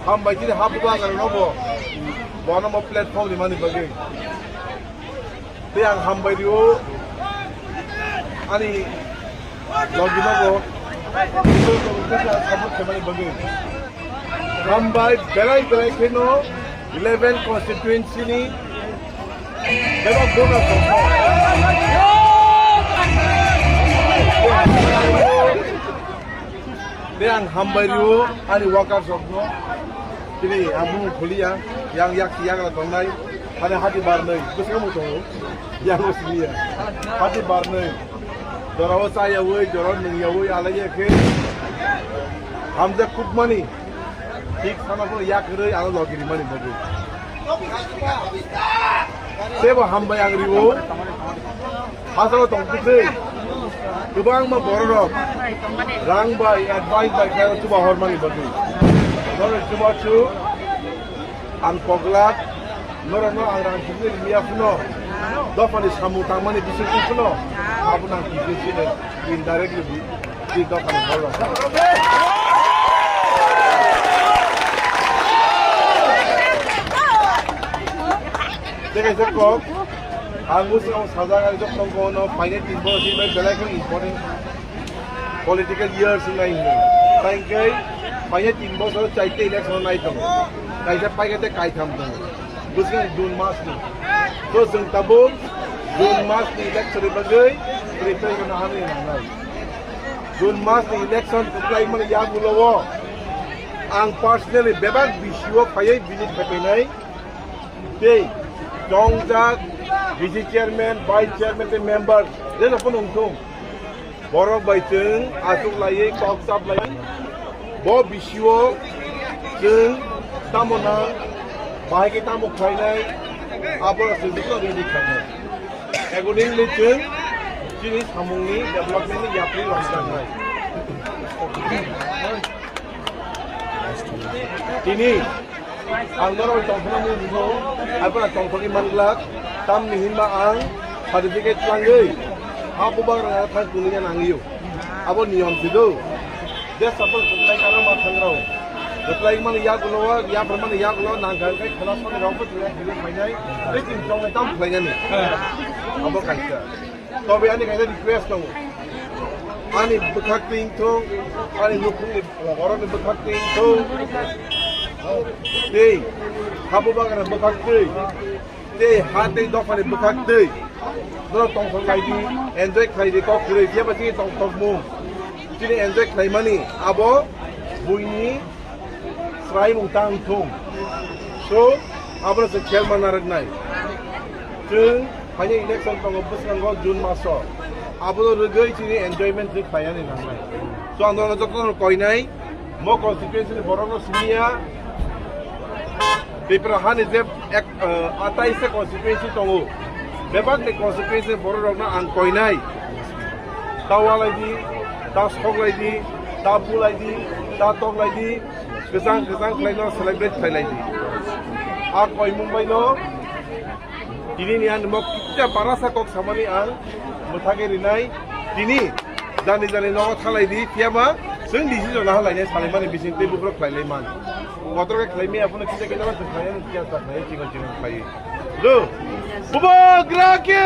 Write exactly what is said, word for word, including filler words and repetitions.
Hambai chini ha bubagra no bo. Bono mo platform rimani bagwi. Tei ang hambai rio ani logi no bo. Support khaimani bagwi. Hambai belai belai kheno eleven constituency ni bebak bona songkha. Tei ang hambai rio ani workers rokno. Tini ang bumung khuliya, yang yak yak la tongnai, hane hati barnai, bwskango tongo, yang o siliya. Hati barnai, jorao chayawi, jorao nungyawi, alaiya khe hamjak kukmani, thik sana phano yak rwi ano logi rimani bagwi. Tebo hambai ang rio. Hasao tong kwtwi kwbangma bororok rang bai, advice bai khlai chuba hormani bagwi. Norok chuba chu ang koglak, norokno ang rang simi miya phano, dophani samung tangmani bising phano, abono ang kisi sini indirectly. Tei kaisa kok, ang bwskango sajak, ang joto kono phainai tin bochor simi belai kheno important political year se nai hwnwi. Tei hwnkhe phainai tin bochor chaita election nai tongo. Kaisa paikha tei kaitham tongo. Bwskango June mas ni. To chwng tabuk June mas ni election ni bagwi prepare khaina hamya nangnai. June mas ni election kwplaimani yagulo o ang personally bebak B C O phaiwi visit khaipainai tei tongjak B C chairman, vice chairman tei member jesa phano wngthung, borok bai chwng achuk laiwi kok chap laiwi bo B C O chwng tamo nang, bahai khe tamo khlainai, abo chwng joto ready khlainai. Accordingly, chwng chini samungni development ni yapri rwkjaknai. Tini ang norok tongthokno mung nukgo, abo tongthokgwi manglak, tamni hinba ang certificate twlangwi ha bubagra thang tongna nangwi o. Abo niyom se do. Je support kwplai karo ma thangrao. Kwplai mani yagulo, yapharmani yagulo, nangkha khe khwna songni rokbo tini video phainai, tei chini tongnai tamo khlainani. Abo kaisa. Tobe ani kaisa request tongo. Ani bwkhak twi wngthung, ani nukhungni borokni bwkhak twi wngthung. Tei ha bubagrani bwkhak twi. Tei ha tei dophani bwkhak twi. Norok tongthok lai di, enjoy khlai di, kok kwrwi, phiya ba chini tongthokmung. Chini enjoy khlaimani abo buini swraimung tang thung. So, abono se khel manna rwknai. Chwng phainai election tongo bwskango June maso. Abono rwgwi chini enjoyment se khlainani nangnai. So, ang norok jotono koinai, mo constituency ni borokno siniya, Tripura hani je ek, eh, atais ta constituency tongo. Bebak ni constituency borok rokno ang koinai. Ta walai di, ta sok lai di, ta bulai di, ta tok lai di, kwchang kwchang khlai no celebrate khlai lai di. A koimung bai no tini ni ang mo kisa barasa kok samani ang mwthagwi rinai. Tini jani jani nogo thalai di, phiya ma chwng decision ha lainai salaimani bising tei buphuru khlai lai man. Kotor khe khlai maya phano kisa kisa ma khlai kisa khlai chingo chingo khlai. Do. Bubagra khe!